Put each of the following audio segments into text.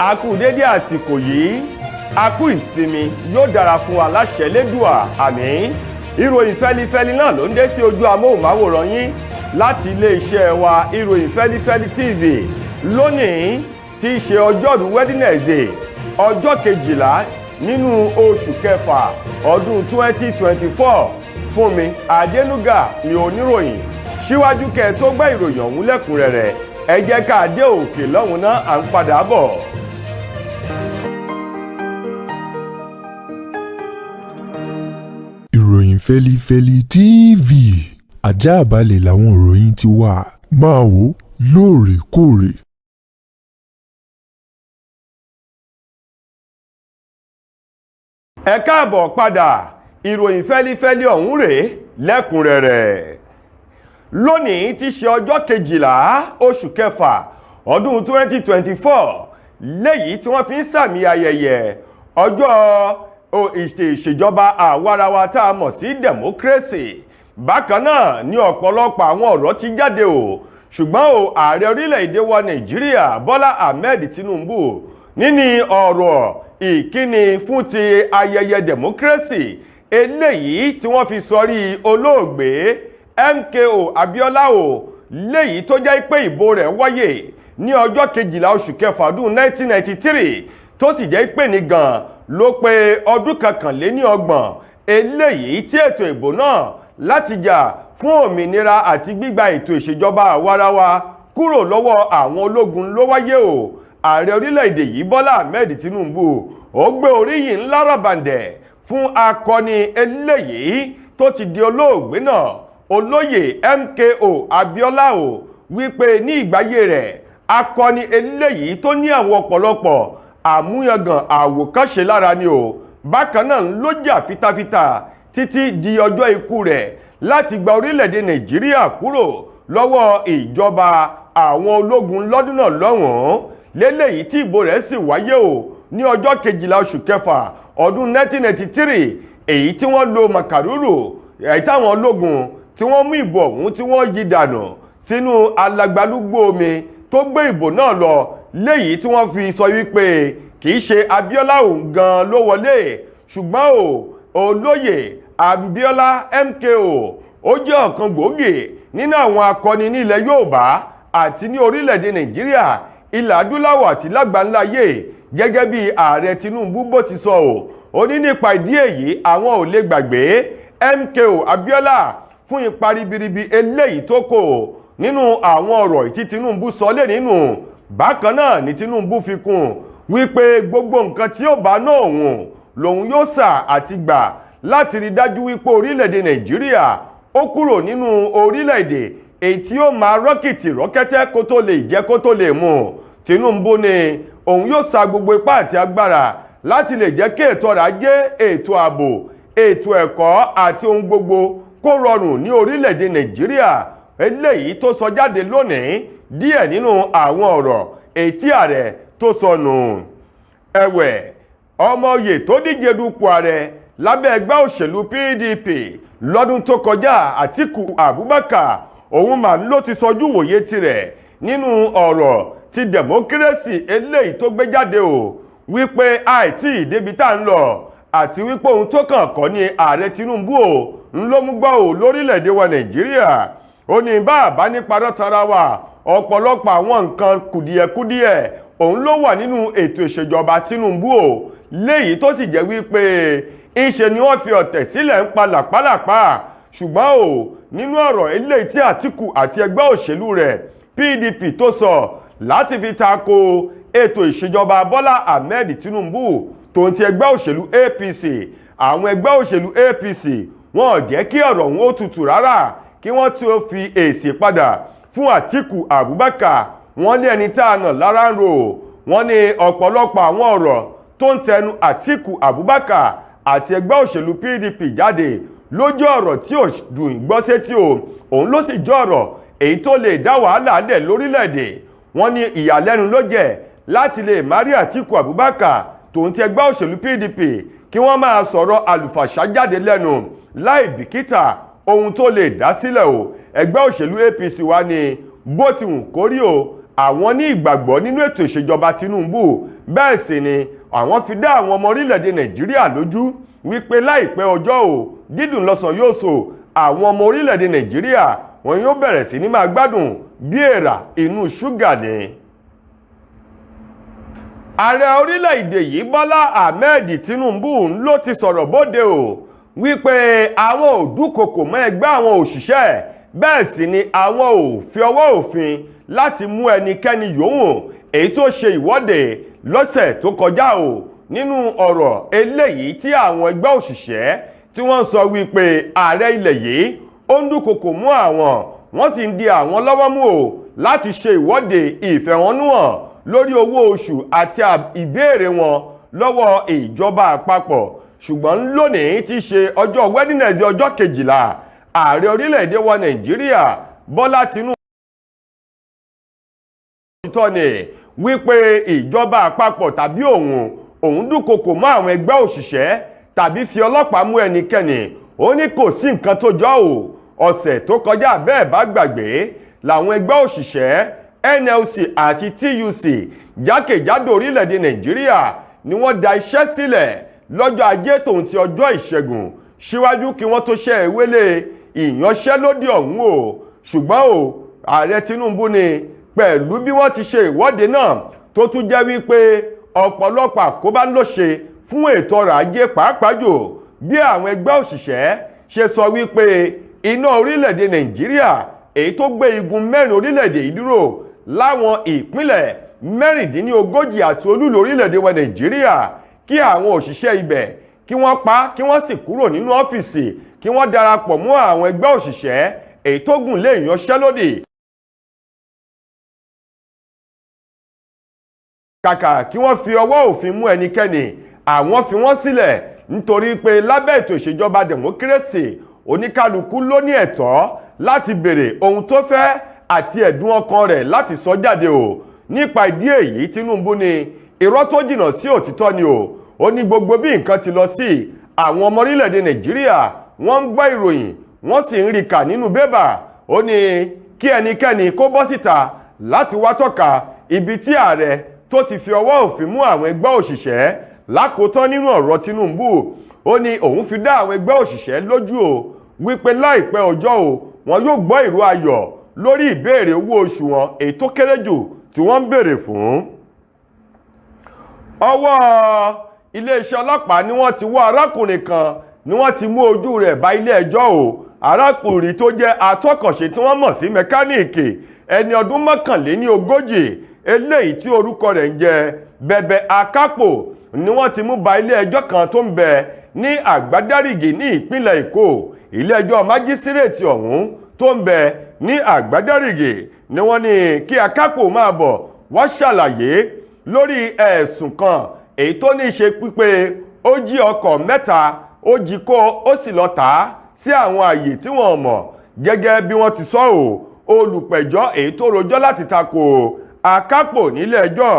A kú dédé àsìkò yìí, a kú ìsinmi, yóò dára fún wa láṣẹ Lédùà, àmín. Ìròyìn fẹ́lifẹ́li náà ló ń dé sí ojú amóhùnmáwòrán yín láti iléeṣẹ́ wa, Ìròyìn Fẹ́lifẹ́li TV, lónìí tí í ṣe ọjọ́rú Wednesday, ọjọ́ 12 nínú oṣù kẹfà ọdún 2024. Fúnmi Adénúgà ni oníròyìn. Síwájú kẹ́ ẹ tó gbọ́ ìròyìn ọ̀hún lẹ́kùnrẹ́rẹ́, ẹ jẹ́ ká dé òkè lọ́hùn náà, à ń padà bọ̀. Ìròyìn Fẹ́lifẹ́li TV, ajáàbalẹ̀ làwọn ìròyìn ti wà, máa wò lóòrèkóòrè. Ẹ káàbọ̀ padà. Ìròyìn fẹ́lifẹ́li ọ̀hún rèé lẹ́kùnrẹ́rẹ́. Lónìí tí ṣe ọjọ́ 12 oṣù kẹfà ọdún 2024, léyìí tí wọ́n fi ń sàmì ayẹyẹ ọjọ́ ìṣèjọba àwarawa tá a mọ̀ sí democracy. Bákan náà ní ọ̀pọ̀lọpọ̀ àwọn ọ̀rọ̀ ti jáde o, ṣùgbọ́n o ààrẹ orílẹ̀-èdè wa Nàìjíríà, Bọ́lá Ahmed Tinubu, níní ọ̀rọ̀ ìkíni fún ti ayẹyẹ democracy eléyìí tí wọ́n fi sọrí olóògbé MKO Abiola o, léyìí tó jẹ́ pé ìbò rẹ̀ wáyé ní ọjọ́ 12 oṣù kẹfà ọdún 1993, tó sì jẹ́ pé ní gan ló pé ọdún 31 eléyìí tí ètò ìbò náà láti jà fún òmìnira àti gbígba ètò ìṣèjọba àwarawa kúrò lọ́wọ́ àwọn ológun ló wáyé o. Ààrẹ orílẹ̀-èdè yìí, Bọ́lá Ahmed Tinubu, ó gbé oríyìn ńlá ràbàǹdẹ̀ fún akọni eléyìí tó ti di olóògbé náà, olóyè MKO Abiola o, wípé ní ìgbáyé rẹ̀, akọni eléyìí tó ní àwọn ọ̀pọ̀lọpọ̀ àmúyangàn àwòkọ́ṣe lára ni o. Bákan náà ló jà fitafita títí di ọjọ́ ikú rẹ̀ láti gba orílẹ̀-èdè Nàìjíríà kúrò lọ́wọ́ ìjọba àwọn ológun lọ́dún náà lọ́hùn-ún, léléyìí tí ìbò rẹ̀ sì wáyé o ní ọjọ́ 12 oṣù kẹfà ọdún 1993, èyí tí wọ́n lo màkàrúrù, èyí táwọn ológun tí wọ́n mú ìbò ọ̀hún tí wọ́n yí dànù sínú alagbalúgbó omi tó gbé ìbò náà lọ, léyìí tí wọ́n fi sọ wípé kì í ṣe Abiola òun gan ló wọlé. Ṣùgbọ́n o olóyè Abiola MKO, ó jẹ́ ọ̀kan gbòógì nínú àwọn akọni ní ilẹ̀ Yorùbá àti ní orílẹ̀-èdè Nàìjíríà, ilẹ̀ adúláwọ̀ àti lágbàńláyé, gẹ́gẹ́ bí ààrẹ Tinubu bó ti sọ o. Ó ní nípa ìdí èyí, àwọn ò lè gbàgbé MKO Abiola fún ipa ribiribi eléyìí tó kó. Nínú àwọn ọ̀rọ̀ tí Tinubu sọ lé nínú, bákan náà ní Tinubu fi kún wípé gbogbo nǹkan tí ó bá náà òun lòun yóò sà àti gbà láti rí dájú wípé orílẹ̀-èdè Nàìjíríà ó kúrò nínú orílẹ̀-èdè èyí tí ó máa rọ́kìtì rọ́kẹ́tẹ́ kó tó lè jẹ́ kó tó lè mú. Tinubu ni òun yóò sa gbogbo ipá àti agbára láti lè jẹ́ kí ètò ọrọ̀ ajé, ètò ààbò, ètò ẹ̀kọ́ àti ohun gbogbo kó rọrùn ní orílẹ̀-èdè Nàìjíríà. Eléyìí tó sọ jáde lónìí, díẹ̀ nínú àwọn ọ̀rọ̀ èyí tí ààrẹ tó sọnù. Ẹ̀wẹ̀, ọmọ oyè tó díje dupò ààrẹ lábẹ́ ẹgbẹ́ òṣèlú PDP lọ́dún tó kọjá, Àtíkù Abubakar, òun mà ló ti sọjú wòye tirẹ̀ nínú ọ̀rọ̀ ti democracy eléyìí tó gbé jáde o, wípé àìtí ìdébi tá ń lọ àti wípé ohun tó kàn kọ́ ni ààrẹ Tinubu o ń ló mú gbọ́ o lórílẹ̀‐èdè wa Nàìjíríà. Ó ní bá a bá ní parọ́ tara wa, ọ̀pọ̀lọpọ̀ àwọn nǹkan kùdìẹ̀kudiẹ òun ló wà nínú ètò ìṣèjọba Tinubu o, léyìí tó sì jẹ́ wípé ńṣe ni wọ́n fi ọ̀tẹ̀ sílẹ̀ ń pa làpálàpá. Ṣùgbọ́n o nínú ọ̀rọ̀ eléyìí tí Àtíkù àti ẹgbẹ́ òṣèlú rẹ̀ PDP tó sọ láti fi tako ètò ìṣèjọba Bọ́lá Ahmed Tinubu tó ń ti ẹgbẹ́ òṣèlú APC, àwọn ẹgbẹ́ òṣèlú APC wọn ò jẹ́ kí ọ̀rọ̀ wọn ó tutù rárá kí wọ́n tó fi èsì padà fún Àtíkù Abubakar. Wọ́n ní ẹni tá a nà lára ń rò. Wọ́n ní ọ̀pọ̀lọpọ̀ àwọn ọ̀rọ̀ tó ń tẹnu Àtíkù Abubakar àti ẹgbẹ́ òṣèlú PDP jáde lójú ọ̀rọ̀ tí ò dùn gbọ́ sétí o, òun ló sì jẹ́ ọ̀rọ̀ èyí tó lè dá wàhálà lẹ̀ lórílẹ̀‐èdè. Wọ́n ní ìyàlẹ́nu ló jẹ́ láti lè má rí Àtíkù Abubakar tòun ti ẹgbẹ́ òṣèlú PDP kí wọ́n máa sọ̀rọ̀ àlùfàṣà jáde lẹ́nu láì bìkítà ohun tó lè dá sílẹ̀ o. Ẹgbẹ́ òṣèlú APC wa ni bó ti wù kórí o. Àwọn ní ìgbàgbọ́ nínú ètò ìṣèjọba Tinubu, bẹ́ẹ̀ sì ni àwọn fi dá àwọn ọmọ orílẹ̀-èdè Nàìjíríà lójú wípé láìpẹ́ ọjọ́ o, dídùn lọ́sàn yóò so. Àwọn ọmọ orílẹ̀-èdè Nàìjíríà wọn yóò bẹ̀rẹ̀ sí ní máa gbádùn bí èèrà inú ṣúgà ni. Ààrẹ orílẹ̀-èdè yìí, Bọ́lá Ahmed Tinubu, ló ti sọ̀rọ̀ bóde o wípé àwọn ò dúnkokò mọ́ ẹgbẹ́ àwọn òṣìṣẹ́, bẹ́ẹ̀ sì ni àwọn ò fi ọwọ́ òfin láti mú ẹnikẹ́ni yòówù èyí tó ṣe ìwọ́de lọ́sẹ̀ tó kọjá o. Nínú ọ̀rọ̀ eléyìí tí àwọn ẹgbẹ́ òṣìṣẹ́ tí wọ́n sọ wípé ààrẹ ilẹ̀ yìí ó ń dúnkokò mú àwọn, wọ́n sì ń di àwọn lọ́wọ́ mú o láti ṣe ìwọ́de ìfẹ̀hónúhàn lórí owó oṣù àti ìbéèrè wọn lọ́wọ́ ìjọba àpapọ̀. Ṣùgbọ́n lónìí tí ṣe ọjọ́ Wednesday, ọjọ́ 12, ààrẹ orílẹ̀-èdè wa Nàìjíríà, Bọ́lá Tinubu, tọ́ ni wípé ìjọba àpapọ̀ tàbí òun dúnkokò mọ́ àwọn ẹgbẹ́ òṣìṣẹ́ tàbí fi ọlọ́pàá mú ẹnikẹ́ni. Ó ní kò sí nǹkan tó jọ o. Ọ̀sẹ̀ tó kọjá, bẹ́ẹ̀ bá gbàgbé, làwọn ẹgbẹ́ òṣìṣẹ́ NLC àti TUC jákèjádò orílẹ̀-èdè Nàìjíríà ni wọ́n da iṣẹ́ sílẹ̀ lọ́jọ́ Ajé tòun ti ọjọ́ Ìṣẹ́gun síwájú kí wọ́n tó ṣe ìwélé ìyanṣẹ́lódì ọ̀hún o. Ṣùgbọ́n o, ààrẹ Tinubu ni pẹ̀lú bí wọ́n ti ṣe ìwọ́de náà, tó tún jẹ́ wípé ọ̀pọ̀lọpọ̀ àkóbá ló ṣe fún ètò ọrọ̀ ajé, pàápàá jù bí àwọn ẹgbẹ́ òṣìṣẹ́ ṣe sọ wípé iná orílẹ̀-èdè Nàìjíríà èyí tó gbé igun mẹ́rin orílẹ̀-èdè yìí dúró láwọn ìpínlẹ̀ 36 àti olúlu orílẹ̀-èdè wa Nàìjíríà, kí àwọn òṣìṣẹ́ ibẹ̀ kí wọ́n pa, kí wọ́n sì kúrò nínú ọ́fíìsì, kí wọ́n darapọ̀ mọ́ àwọn ẹgbẹ́ òṣìṣẹ́ èyí tó gùn lé ìyanṣẹ́lódì kàkà kí wọ́n fi ọwọ́ òfin mú ẹnikẹ́ni. Àwọn fi wọ́n sílẹ̀ nítorí pé lábẹ́ ètò ìṣèjọba democracy, oníkálukú ló ní ẹ̀tọ́ láti béèrè ohun tó fẹ́ àti ẹ̀dùn ọkàn rẹ̀ láti sọ jáde o. Nípa ìdí èyí, Tinubu ní irọ́ tó jìnnà sí òtítọ́ ni o. Ó ní gbogbo bí nǹkan ti lọ sí, àwọn ọmọ orílẹ̀-èdè Nàìjíríà wọ́n ń gbọ́ ìròyìn, wọ́n sì ń rí kà nínú bébà. Ó ní kí ẹnikẹ́ni kó bọ́ síta láti wá tọ́ka ibi tí ààrẹ tó ti fi ọwọ́ òfin mú àwọn ẹgbẹ́ òṣìṣẹ́. Lákòótán nínú ọ̀rọ̀ Tinubu, ó ní òun fi dá àwọn ẹgbẹ́ òṣìṣẹ́ lójú o wípé láìpẹ́ ọjọ́ o, wọn yóò gbọ́ ìró ayọ̀ lórí ìbéèrè owó oṣù wọn èyí tó kéré jù tí wọ́n ń béèrè fún. Ọwọ́ iléeṣẹ́ ọlọ́pàá ni wọ́n ti wọ́ arákùnrin kan, ni wọ́n ti mú ojú rẹ̀ bá ilé ẹjọ́ o. Arákùnrin tó jẹ́ atọ́kànṣe tí wọ́n mọ̀ sí mẹkáníìkì, ẹni ọdún 41, eléyìí tí orúkọ rẹ̀ ń jẹ́ Bẹ̀bẹ̀ Akápò, ni wọ́n ti mú ba ilé ẹjọ́ kan tó ń bẹ ní Àgbádárìgì ní ìpínlẹ̀ Èkó. Ilé ẹjọ́ májísírèètì ọ̀hún tó ń bẹ ní Àgbádárìgì ni wọ́n ní kí Akápò máa bọ̀ wá ṣàlàyé lórí ẹ̀sùn kan èyí tó ní í ṣe pípé ó jí ọkọ̀ mẹ́ta, ó jí kó, ó sì lọ tà á sí àwọn àyè tí wọ́n mọ̀. Gẹ́gẹ́ bí wọ́n ti sọ ọ́, olùpẹ̀jọ́ èyí tó rojọ́ láti takò Akápò nílé ẹjọ́,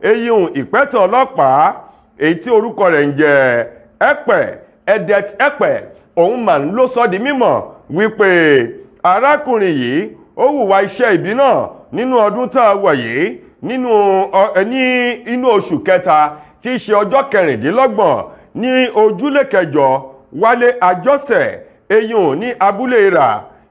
eyín ìpẹ́tàn ọlọ́pàá èyí tí orúkọ rẹ̀ ń jẹ́ Ẹ̀pẹ̀ Edet Ẹ̀pẹ̀, òun mà ń ló sọ di mímọ̀ wípé arákùnrin yìí ó hùwà iṣẹ́ ibi náà nínú ọdún tá a wà yìí, nínú ní inú oṣù kẹta tí í ṣe ọjọ́ 26, ní ojúlé 8, Wálé Àjọsẹ̀, eyín ní abúlé rà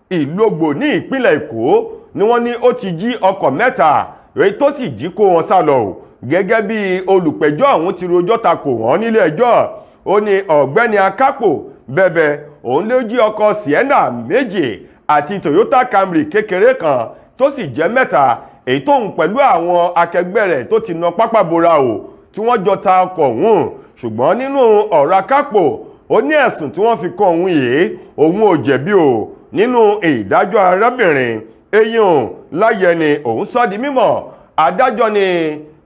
Ìlógbò ní ìpínlẹ̀ Èkó ni wọ́n ní ó ti jí ọkọ̀ mẹ́ta èyí tó sì jí kó wọn sá lọ o. Gẹ́gẹ́ bí olùpẹ̀jọ́ ọ̀hún ti rojọ́ takò wọ́n nílé ẹjọ́, ó ní ọ̀gbẹ́ni Akápò Bẹ̀bẹ̀ òun ló jí ọkọ̀ Sienna méjì àti Toyota Camry kékeré kan tó sì jẹ́ mẹ́ta, èyí tóun pẹ̀lú àwọn akẹgbẹ́ rẹ̀ tó ti na pápá bora o tí wọ́n jọ ta ọkọ̀ ọ̀hún. Ṣùgbọ́n nínú ọ̀rọ̀ Akápò, ó ní ẹ̀sùn tí wọ́n fi kàn òun yìí, òun ò jẹ̀bi o. Nínú ìdájọ́, arábìnrin eyín láyẹni òun sọ di mímọ̀, adájọ́ ni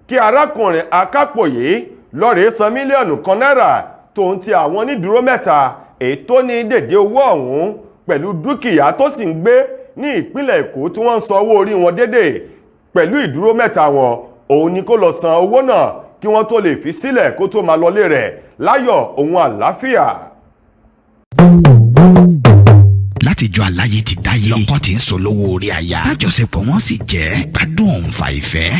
kí arákùnrin Akápò yìí lọ́ọ̀rẹ́ san 1 mílíọ̀nù náírà tóun ti àwọn onídùúró mẹ́ta èyí tó ní dèdè owó ọ̀hún pẹ̀lú dúkìá tó sì ń gbé ní ìpínlẹ̀ Èkó tí wọ́n ń san owó orí wọn dédè pẹ̀lú ìdúró mẹ́ta wọn. Òun ni kó lọ san owó náà kí wọ́n tó lè fi sílẹ̀ kó tó máa lọlé rẹ̀ láyọ̀ òun àlàáfíà. Láti Látijọ́ aláyé ti dáyé, lọ́kọ tí ń sọ lówó orí aya, tájọṣepọ̀ wọn sì jẹ́ gbádùn òun fa ìfẹ́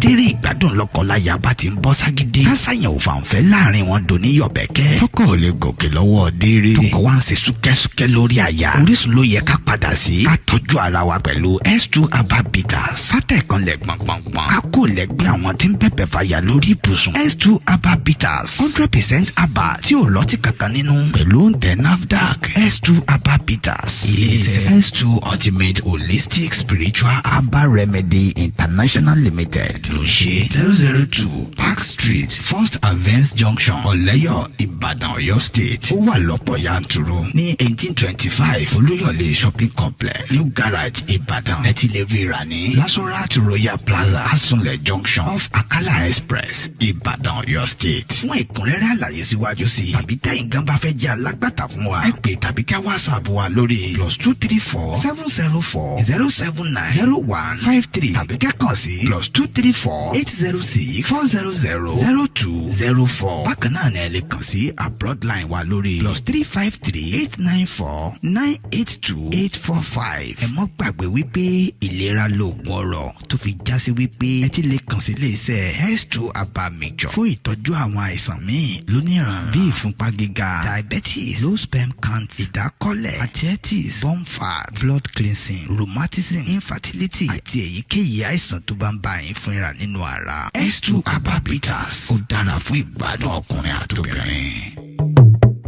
tẹ́rẹ̀. Ìgbádùn lọ́kọláya bá ti ń bọ́ ságídé, kásáyàn ò fàǹfẹ́ láàrin wọn dòní yọ̀bẹ̀kẹ́. Tọkọ ò lè gòkè lọ́wọ́ déré, tọkọ wa ń ṣe súkẹ́súkẹ́ lórí àyà. Orísun ló yẹ ká padà sí, ká tọ́jú ara wa pẹ̀lú S2 Herbal Bitters. Sátẹ̀kanlẹ̀ gbọ̀ngbọ̀ngbọ̀n, ká kò lẹ́gbẹ́ àwọn tí ń bẹ̀bẹ̀ fàyà lórí ibùsùn. S2 Herbal Bitters, 100% herbal tí ò lọ́tí kankan nínú, pẹ̀lú òǹtẹ̀ NAFDAC. S2 Herbal Bitters, ilé-iṣẹ́ S2 Ultimate Holistic Spiritual Herbal Remedy International Limited ló ń ṣe. 002 Park Street, First Avance Junction, Ọ̀lẹ́yọ̀, Ìbàdàn, Ọ̀yọ́ State. Ó wà lọ́pọ̀ yanturu ní 1825 Olúyọ̀lé Shopping Complex, New Garage, Ìbàdàn. Ẹ ti lè rí rà ní Lasorat Royal Plaza, Asunlẹ̀ Junction, off Akala Express, Ìbàdàn, Ọ̀yọ́ State. Fún ẹ̀kúnrẹ́rẹ́ àlàyé síwájú sí i tàbí tẹ̀yin gan bá fẹ́ jẹ́ alágbàtà fún wa, ẹ pè tàbí ká WhatsApp wa lórí +234 704 079 0153 tàbí ká kàn sí +234 806 400 0204. Bákan náà ni ẹ lè kàn sí abroad line wa lórí +353 894 982 845. Ẹ mọ́ gbàgbé wípé ìlera lóògùn ọrọ̀, tó fi já sí wípé ẹ ti lè kàn sí iléeṣẹ́ S2 Herbal Mixture fún ìtọ́jú àwọn àìsàn míì lóníran bíi ìfúnpá gíga, diabetes, low sperm count, ìdákọ́lẹ̀, arthritis, bone fat, blood cleansing, rheumatism, infertility àti èyíkéyìí àìsàn tó bá ń bá yín fínra nínú ara. S2 Herbal Bitters, ó dára fún ìgbádùn ọkùnrin àtobìnrin.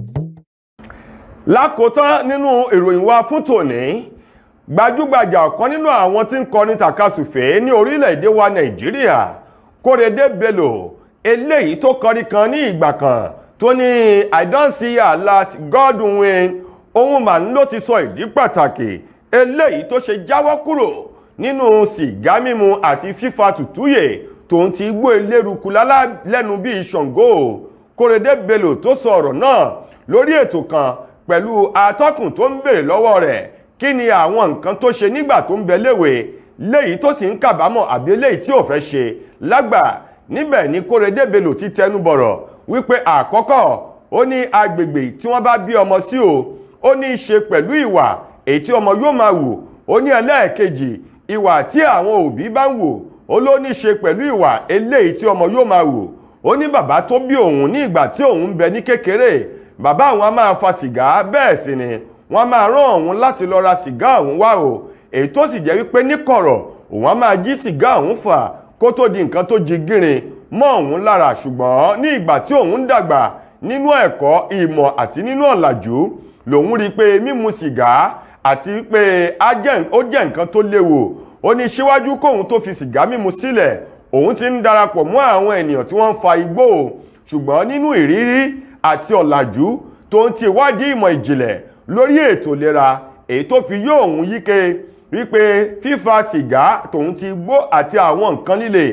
Lákòótán nínú ìròyìn wa fún tòní, gbajúgbajà ọ̀kan nínú àwọn tí ń kọrin tàkasùfé ní orílẹ̀-èdè wa Nàìjíríà, Kórèdé Bello, eléyìí tó kọrin kan ní ìgbà kan tó ní "I don see alert, God win", ohun màá ló ti sọ ìdí pàtàkì eléyìí tó ṣe jáwọ́ kúrò nínú sìgá mímu àti fífa tùtúyè tòun ti igbó eléruku lálá lẹ́nu bíi Ṣàngó. Kórèdé Bello tó sọ ọ̀rọ̀ náà lórí ètò kan pẹ̀lú atọ́kùn tó ń béèrè lọ́wọ́ rẹ̀ kí ni àwọn nǹkan tó ṣe nígbà tó ń bẹ léwe léyìí tó sì ń kábàámọ̀ àbí eléyìí tí ò fẹ́ ṣe lágbà. Níbẹ̀ ni Kórèdé Bello ti tẹnu bọ̀rọ̀ wípé àkọ́kọ́, ó ní agbègbè tí wọ́n bá bí ọmọ sí o, ó ní í ṣe pẹ̀lú ìwà èyí tí ọmọ yóò máa wù. Ó ní ẹlẹ́ẹ̀kejì, ìwà tí àwọn òbí bá ń wù, ó ló ní í ṣe pẹ̀lú ìwà eléyìí tí ọmọ yóò máa wù. Ó ní bàbá tó bí òun, ní ìgbà tí òun ń bẹ ní kékeré, bàbá àwọn a máa fa sìgá, bẹ́ẹ̀ sì ni wọ́n máa rán òun láti lọ ra sìgá òun wá o, èyí tó sì jẹ́ wípé níkọ̀rọ̀ òun á máa jí sìgá òun fà kó tó di nǹkan tó jí gírin mọ́ òun lára. Ṣùgbọ́n ní ìgbà tí òun ń dàgbà nínú ẹ̀kọ́, ìmọ̀ àti nínú ọ̀làjú, lòun rí i pé mímu sìgá àti pé ó jẹ́ nǹkan tó léwu. Ó ní síwájú kóun tó fi sìgá mímu sílẹ̀, òun ti ń darapọ̀ mọ́ àwọn ènìyàn tí wọ́n ń fa igbó, ṣùgbọ́n nínú ìrírí àti ọ̀làjú tó ń ti ìwádìí ìmọ̀ ìjìnlẹ̀ lórí ètò ìlera, èyí tó fi yó òun yíke wípé fífa sìgá tòun ti igbó àti àwọn nǹkan líle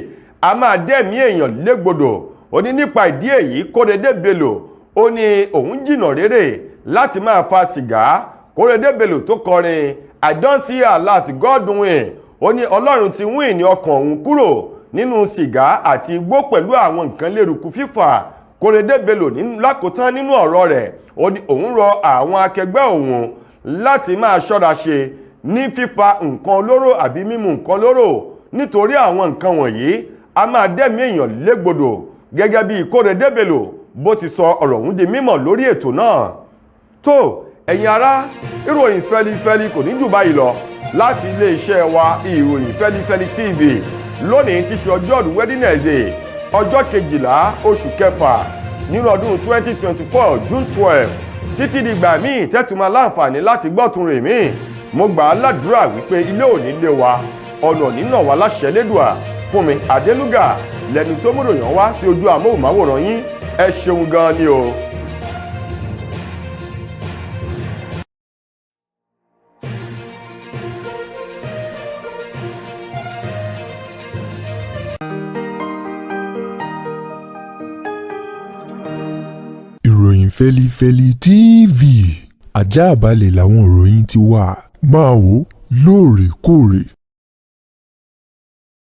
a máa dẹ́mi èèyàn légbodò. Ó ní nípa ìdí èyí, Kórèdé Bello, ó ní òun jìnnà rérè láti máa fa sìgá. Kórèdé Bello tó kọrin "I don see alert, God win", ó ní Ọlọ́run ti win ní ọkàn òun kúrò nínú sìgá àti igbó pẹ̀lú àwọn nǹkan lérùkù fífà. Kórèdé Bello lákòótán nínú ọ̀rọ̀ rẹ̀, ó ní òun rọ àwọn akẹgbẹ́ òun láti máa ṣọ́ra ṣe ní fífa nǹkan olóró àbí mímu nǹkan olóró, nítorí àwọn nǹkan wọ̀nyí a máa dẹ́mi èèyàn légbodò, gẹ́gẹ́ bí Kórèdé Bello bó ti sọ ọ̀rọ̀ ọ̀hún di mímọ̀ lórí ètò náà. Tó, ẹ̀yin ará, ìròyìn fẹ́lifẹ́li kò ní jù báyìí lọ láti iléeṣẹ́ wa, Ìròyìn Fẹ́lifẹ́li TV, lónìí tí ṣe ọjọ́rú Wednesday, ọjọ́ 12 oṣù kẹfà nínú ọdún 2024, June 12. Títí dìgbà míì tẹ́tùmọ̀ láǹfààní láti gbọ́tun rè míì, mo gbà á ládùúrà wípé ilé ò ní lé wa, ọ̀nà nínà wá láṣẹ lédùà. Fún mi Adélúgà lẹni tó múròyìn wá sí ojú amóhùnmáwòrán yín. Ẹ ṣeun gan ni o. Ìròyìn Fẹ́lifẹ́li TV, ajáàbalẹ̀ làwọn ìròyìn ti wà. Máa wò lóòrèkóòrè.